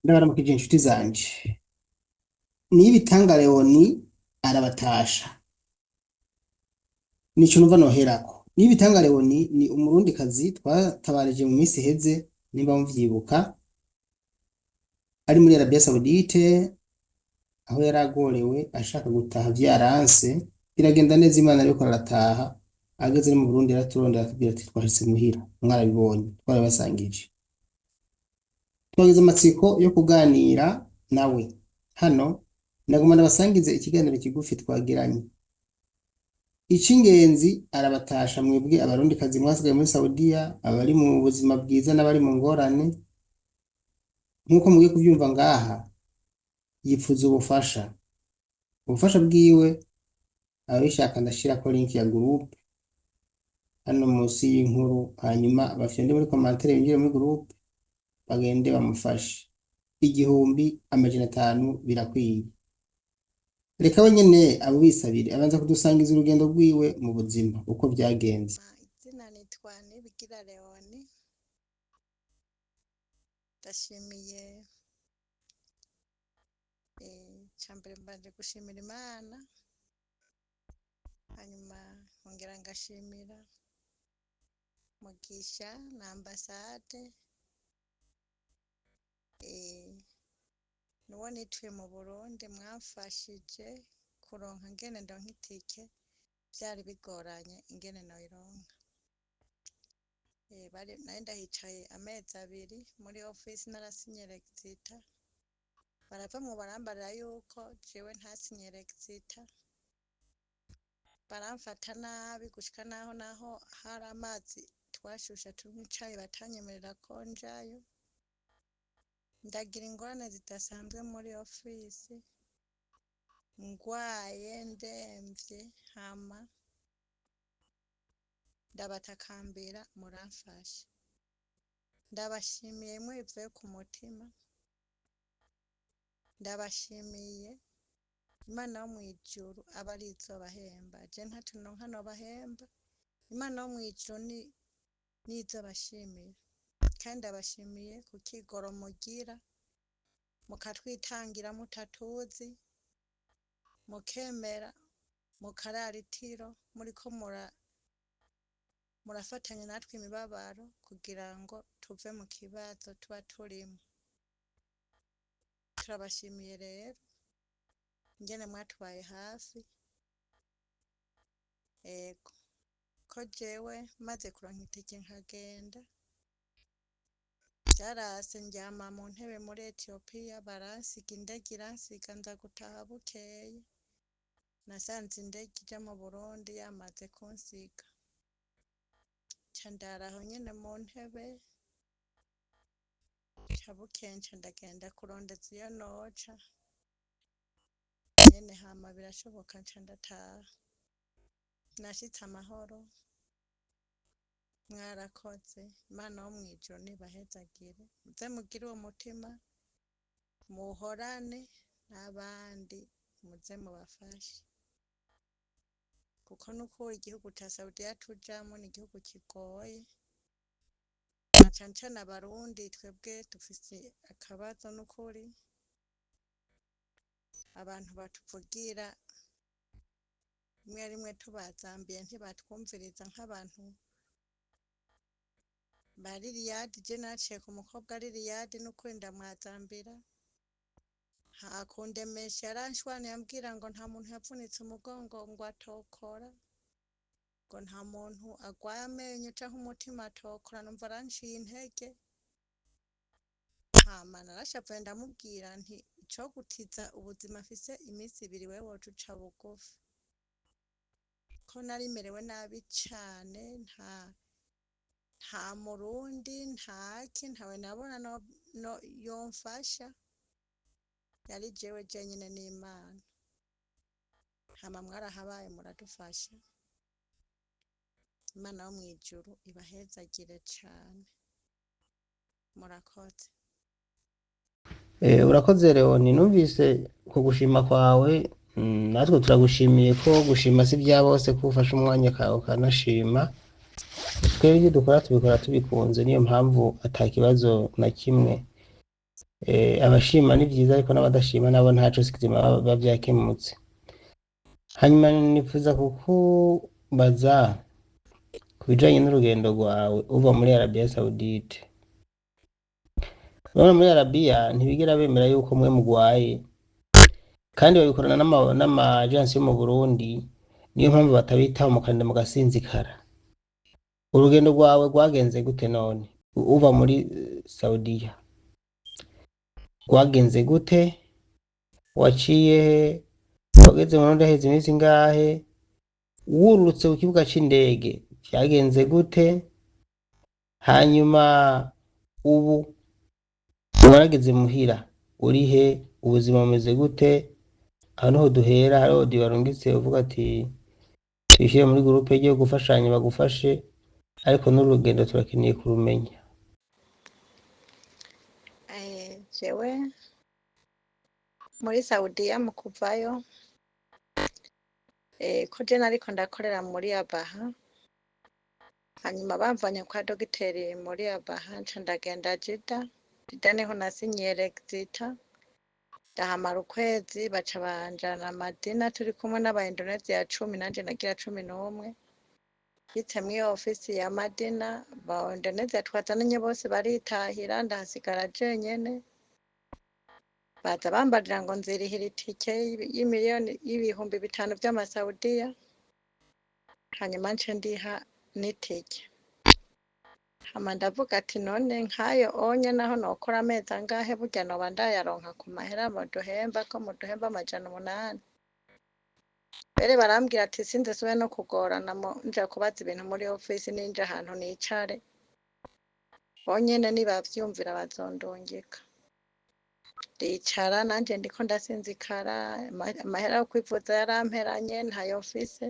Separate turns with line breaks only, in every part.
Ndabaramukije inshuti zanje. Niyibitanga Leoni arabatasha. Nico numva noherako. Niyibitanga Leoni ni umurundikazi twatabarije mu minsi iheze, nimba muvyibuka, ari muri Arabia Saudite, aho yari agorewe ashaka gutaha vyaranse, biragenda neza Imana ariko arataha, ageze no mu Burundi yaraturondera atubwira ati twashitse muhira, mwarabibonye, twarabasangije. Twagize amatsiko yo kuganira nawe. Hano naguma ndabasangize ikiganiro kigufi twagiranye. Icingenzi arabatasha mwebwe abarundikazi mwasigaye muri Saudiya, abari mu buzima bwiza n'abari mu ngorane, nk'uko mugiye kuvyumva ngaha, yipfuza ubufasha. Ubufasha bwiwe ababishaka ndashirako link ya group hano munsi y'inkuru, hanyuma bafyonde muri commentaire binjire muri group bagende bamufashe. 1500 birakwiye. Reka we nyene abo bisabire abanza kudusangiza urugendo rwiwe mu buzima uko vyagenze.
Izina nitwa Nibigira Leoni, ndashimiye icambere mbanje gushimira Imana, hanyuma nkongera ngashimira Mugisha na ambasade, nuwo nituye mu Burundi mwamfashije kuronka ingene ndonka itike, vyari bigoranye ingene noyironka. Nari ndahicaye amezi 2 muri ofisi narasinye regizita, baravamwo barambarira yuko jewe ntasinye regizita, baramfata nabi gushika naho hari amazi twashusha tunywa icayi batanyemerera ko njayo, ndagira ingorane zidasanzwe muri ofisi, ngwaye ndemvye, hama ndabatakambira muramfasha. Ndabashimiye mwivuye ku mutima, ndabashimiye Imana yo mw'ijuru abe ariyo izobahemba, je ntaco noronka nobahemba, Imana yo mw'ijuru niyo izobashimira, kandi ndabashimiye ku kigoro mugira, mukatwitangira mutatuzi, mukemera mukarara itiro muriko murafatanya natwe imibabaro kugira ngo tuve mu kibazo tuba turimwo. Turabashimiye rero ingene mwatubaye hafi, ego ko jewe maze kuronka itike nkagenda, vyarase ndyama mu ntebe muri Etiyopiya baransiga indege iransiga nza gutaha bukeye, nasanze indege ija mu Burundi yamaze kunsiga, nca ndara aho nyene mu ntebe, nca bukeye nca ndagenda kurondeza iyo noca, nyene hama birashoboka nca ndataha, nashitse amahoro, mwarakoze, Imana yo mw'ijuru nibahezagire, muze mugire uwo mutima, muhorane n'abandi muze mubafashe, kuko nukuri igihugu ca Saudiya tujamwo ni igihugu kigoye, na cane cane abarundi twebwe dufise akabazo nukuri, abantu batuvugira rimwe rimwe tubazambiye ntibatwumviriza nk'abantu ba Liliyadi, je naciye ku mukobwa Liliyadi nukuri ndamwazambira, hakundemesha yaranshwaniye ambwira ngo nta muntu yavunitse umugongo ngo atokora, ngo nta muntu agwaye amenyo canke umutima atokora, numva aranciye intege, hama narashavuye ndamubwira nti icogutiza ubuzima mfise iminsi 2 wewe woca uca bugufi, ko nari merewe nabi cane, nta murundi ntaki ntawe nabona yomfasha, yari jewe jenyene n'Imana, hama mwarahabaye muradufasha, Imana yo mw'ijuru ibahezagire cane, murakoze.
Urakoze Leoni, numvise ku gushima kwawe, natwe turagushimiye ko gushima si vya bose, ko ufashe umwanya kawe ukanashima. Twebwe ivyo dukora tubikora tubikunze, niyo mpamvu ata kibazo na kimwe. Abashima ni vyiza ariko n'abadashima nabo ntaco sikizima baba vyakemutse. Hanyuma nifuza kukubaza ku bijanye n'urugendo rwawe uva muri Arabia Saudite. Urabona muri Arabia ntibigera bemera yuko mwe mugwaye, kandi babikorana n'ama agence yo mu Burundi, niyo mpamvu batabitaho mukarinda mugasinzikara. Urugendo rwawe rwagenze gute none uva muri Saudiya? Rwagenze gute? Waciye he? Wageze mu Burundi haheze iminsi ingahe? Wururutse ku kibuga c'indege vyagenze gute? Hanyuma ubu warageze muhira uri he? Ubuzima bumeze gute? Aho niho duhera. Hariho audio warungitse uvuga ati tuyishyire muri groupe igiye gufashanya bagufashe, ariko n'urugendo turakeneye kurumenya.
Jewe muri Saudiya mu kuvayo, ko je nariko ndakorera muri Abaha, hanyuma bamvanye kwa dogiteri muri Abaha nca ndagenda Jida. Jida niho nasinyiye Rexita, ndahamara ukwezi, baca banjana Madina turi kumwe n'aba Indonesia 10, nanje nagira 11. Nshitse mw'iyo ofisi ya Madina, aba Indonesia twazananye bose baritahira, ndahasigara jenyene. Baza bambarira ngo nzirihira itike y'imiliyoni y'5,000 vy'amasaudiya, hanyuma nce ndiha n'itike. Hama ndavuga ati none nkayo onye naho nokora amezi angahe, burya noba ndayaronka ku mahera muduhemba, ko muduhemba 800. Mbere barambwira ati sinze sube no kugorana nja kubaza ibintu muri ofisi, ninja ahantu nicare bonyene nibavyumvira bazondungika. Ndicara nanje ndiko ndasinzikara, amahera yo kwivuza yaramperanye ntayo mfise.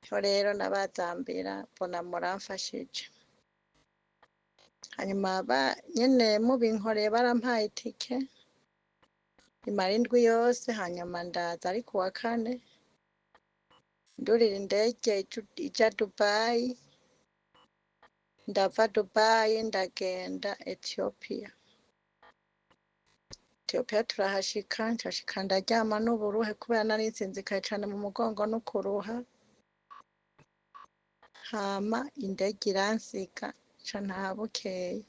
Niho rero nabazambira mbona muramfashije. Hanyuma nyene mubinkoreye barampaye itike imara indwi yose, hanyuma ndaza ari kuwa kane ndurira indege ija Dubai, ndava Dubai ndagenda Ethiopia. Ethiopia turahashika, nshashika ndaryama n'uburuhe kubera nari nsinzikaye cane mu mugongo no kuruha. Hama indege iransiga nca ntaha bukeye.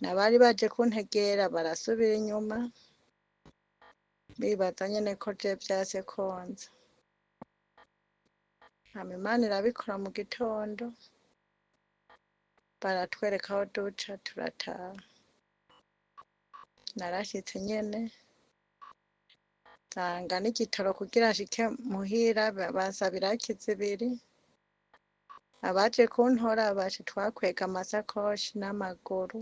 N'abari baje kuntegera barasubira inyuma, bibaza nyene ko je vyase konza. Hama Imana irabikora mu gitondo, baratwereka aho duca turataha. Narashitse nyene nsanga n'igitoro kugira nshike muhira bansabira kizibiri. Abaje kuntora baje twakwega amasakoshi n'amaguru.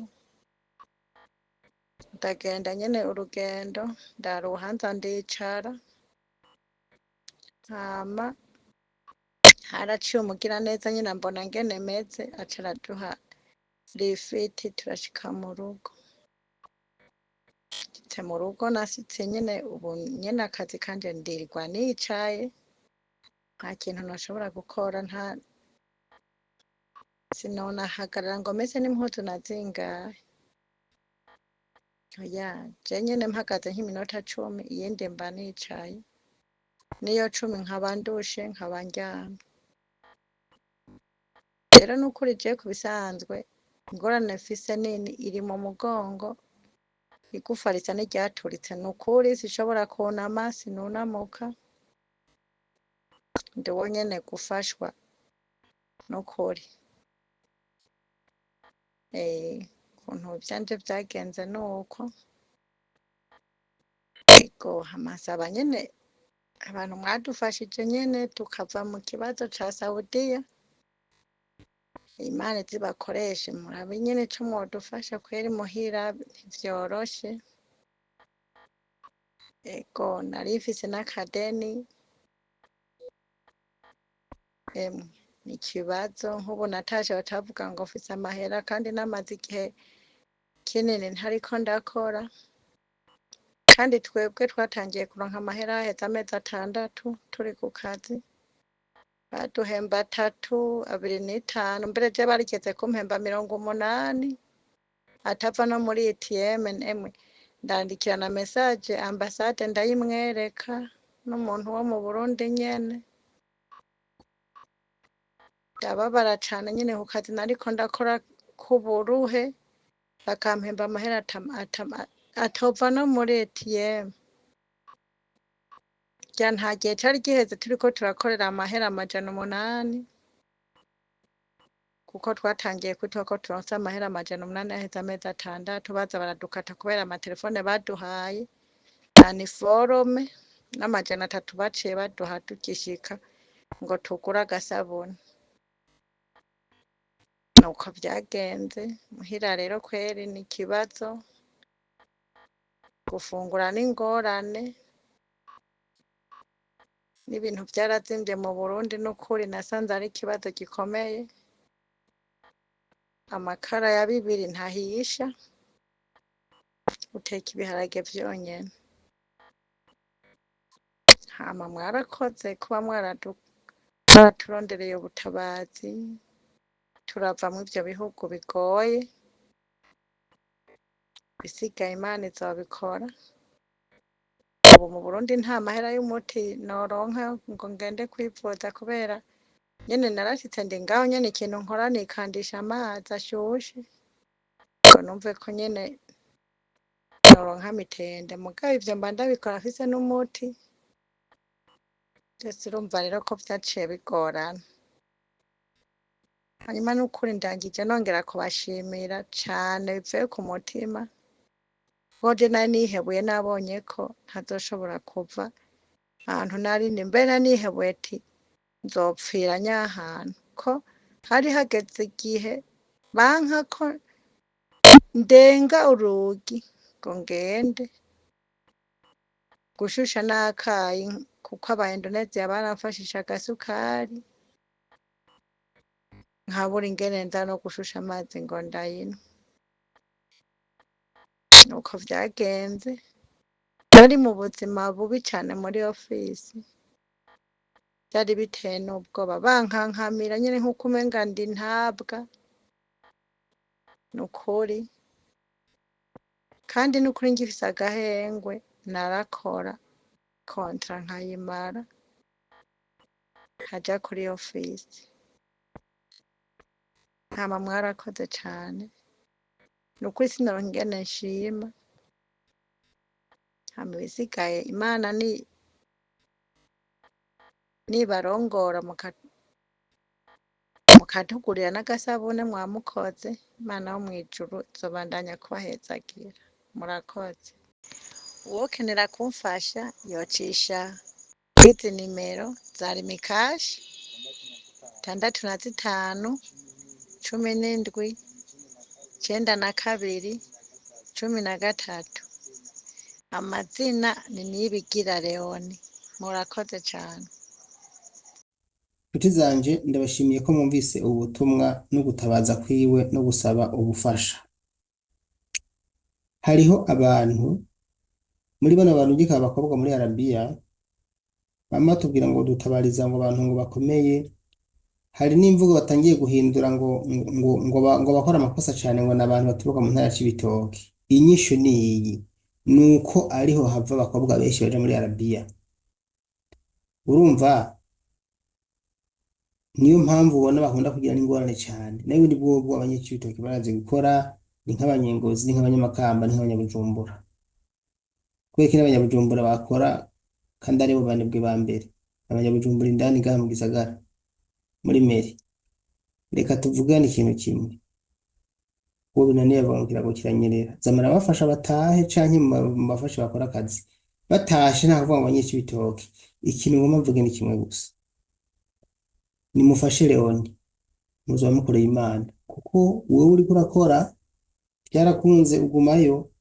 Ndagenda nyene urugendo ndaruha nza ndicara. Hama haraciye umugiraneza nyene ambona ngene meze, aca araduha lifiti turashika mu rugo. Nshitse mu rugo nasitse nyene ubu nyene akazi kanje ndirirwa nicaye, nta kintu noshobora gukora, nta sinonahagarara ngo mese n'impuzu nazingahe. Oya, je nyene mpagaze nk'iminota 10, iyindi mba nicaye, niyo 10 nkaba ndushe nkaba ndyamye. Rero nukuri je kubisanzwe ingorane mfise nini iri mu mugongo, igufa risa n'iryaturitse, nukuri sinshobora kunama, sinunamuka, ndiwo nyene gufashwa nukuri. Ukuntu ivyanje vyagenze nuko. Ego, hama nsaba nyene abantu mwadufashije nyene tukava mu kibazo ca Saudiya, Imana izibakoreshe murabe nyene ico mwodufasha kweri muhira ntivyoroshe. Ego, nari mfise n'akadeni, emwe ni ikibazo nk'ubu natashe batavuga ngo mfise amahera kandi namaze igihe kinini ntariko ndakora, kandi twebwe twatangiye kuronka amahera haheze amezi 6 turi ku kazi, baduhemba 3, 2.5, mbere je barigeze kumpemba 80. atava no muri ATM. Emwe ndandikira na message ambasade ndayimwereka n'umuntu wo mu Burundi nyene. Ndababara cane nyene ku kazi nariko ndakora k'uburuhe, bakampemba amahera atova no muri ATM. Rya nta gihe cari giheze turiko turakorera amahera 800, kuko twatangiye kwitwa ko turonse amahera 800 haheze amezi 6, baza baradukata kubera amatelefone baduhaye na niforome n'300 baciye baduha tugishika ngo tugure agasabuni. Nuko vyagenze muhira rero kweri ni ikibazo, gufungura n'ingorane, n'ibintu vyarazimvye mu Burundi n'ukuri nasanze ari ikibazo gikomeye. Amakara ya 2 ntahisha, uteka ibiharage vyonyene. Hama mwarakoze kuba mwaraturondereye ubutabazi, turava mw'ivyo bihugu bigoye, ibisigaye Imana izobikora. Ubu mu Burundi nta mahera y'umuti noronka ngo ngende kwivuza kubera nyene narashitse ndi ngaho nyene ikintu nkora nikandisha amazi ashushe ngo numve ko nyene noronka mitende, mugabo ivyo mba ndabikora mfise n'umuti, vyose urumva rero ko vyaciye bigorana. Hanyuma n'ukuri ndangije nongera kubashimira cane bivuye ku mutima, kuko je nari nihebuye nabonye ko ntazoshobora kuva ahantu nari ndi, mbere nari nihebuye ati nzopfira nyahantu, ko hari hageze igihe banka ko ndenga urugi ngo ngende gushusha n'akayi, kuko aba Indonesia baramfashisha agasukari, nkabura ingene nza no gushusha amazi ngo ndayinwe. Nuko vyagenze, nari mu buzima bubi cane muri ofisi, vyari biteye n'ubwoba, bankankamira nyene nkuko umenga ndi ntabwa, nukuri. Kandi nukuri ngifise agahengwe narakora kontra nkayimara, nkaja kuri ofisi. Hama mwarakoze cane, nukuri sinoronka ingene nshima. Hama ibisigaye Imana nibarongora mukatugurira n'agasabune mwamukoze, Imana yo mw'ijuru izobandanya kubahezagira. Murakoze. Uwokenera kumfasha yocisha kwizi nimero za Rimikashi 65 17 92 13. Amazina ni Niyibigira Leoni. Murakoze cane.
Nshuti zanje ndabashimiye ko mwumvise ubu butumwa no gutabaza kwiwe no gusaba ubufasha. Hariho abantu muri bano barungika abakobwa muri Arabiya bama batubwira ngo dutabariza ngo abantu ngo bakomeye, hari n'imvugo batangiye guhindura ngo ngo ngo, ngo bakora amakosa cane ngo n'abantu baturuka mu ntara ya Cibitoke. Inyishu ni iyi, nuko ariho hava abakobwa benshi baja muri Arabiya. Urumva niyo mpamvu ubona bakunda kugira n'ingorane cane. Nayo ubundi bwobwo abanyacibitoke barazi gukora, ni nk'abanyengozi, ni nk'abanyamakamba, ni nk'abanyabujumbura. Kubera ko n'abanyabujumbura bakora kandi aribo banebwe ba mbere. Abanyabujumbura indani ngaha mu gisagara muri meri. Reka tuvugane ikintu kimwe. Uwo binaniye avuga ngo kirago kiranyerera. Zamara bafasha batahe canke mubafashe bakore akazi. Batashe nta kuvuga ngo abanyacibitoke. Ikintu ngomba mvuge ni kimwe gusa. Nimufashe Leoni, muzoba mukoreye Imana, kuko wewe uriko urakora byarakunze ugumayo,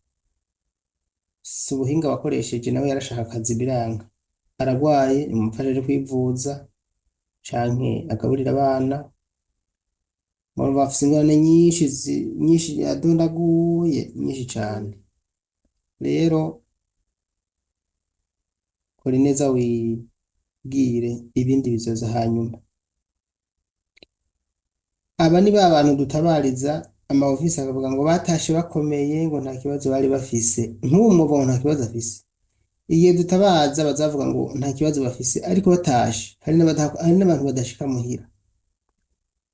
si ubuhinga wakoresheje, nawe yarashaka akazi biranga, aragwaye nimumufashe aje kwivuza canke agaburira abana, murumva bafise ingorane nyinshi nyinshi yadondaguye nyinshi cane. Rero kora ineza wibwire, ibindi bizoza hanyuma. Aba ni ba bantu dutabariza Ama ofisi akavuga ngo batashe bakomeye, ngo nta kibazo bari bafise. Nk'uwo mwobo ngo nta kibazo afise. Igihe dutabaza bazavuga ngo nta kibazo bafise, ariko batashe hari n'abantu badashika muhira.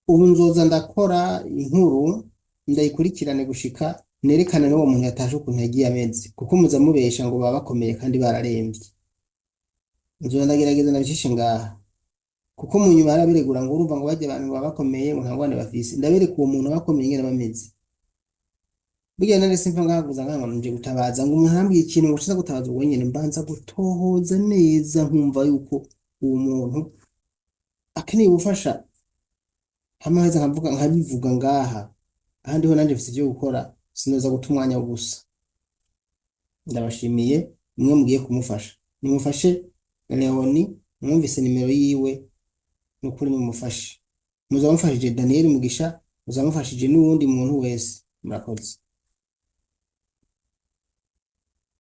Ubu nzoza ndakora inkuru ndayikurikirane gushika nerekane n'uwo muntu yatashe ukuntu yagiye ameze, kuko muza mubesha ngo baba bakomeye kandi bararemvye. Nzoza ndagerageza ndabicishe ngaha, kuko mu nyuma harabiregura ngo urumva ngo barya abantu baba bakomeye, ngo nta ngorane bafise. Ndabereka uwo muntu aba akomeye ingene bameze. Burya nari simva ngahaguza ngaha ngo nje gutabaza, ngo umuntu arambwiye ikintu ngo ushaka gutabaza ubwo nyene, mbanza gutohoza neza nkumva yuko uwo muntu akeneye ubufasha, hama nkaheza nkavuga nkabivuga ngaha. Ahandi ho nanje mfise ivyo gukora, sinoza guta umwanya gusa. Ndabashimiye mwe mugiye kumufasha, nimufashe Leoni, mwumvise nimero yiwe, nukuri mumufashe. Muzaba mufashije Daniel Mugisha, muzaba mufashije n'uwundi muntu wese. Murakoze.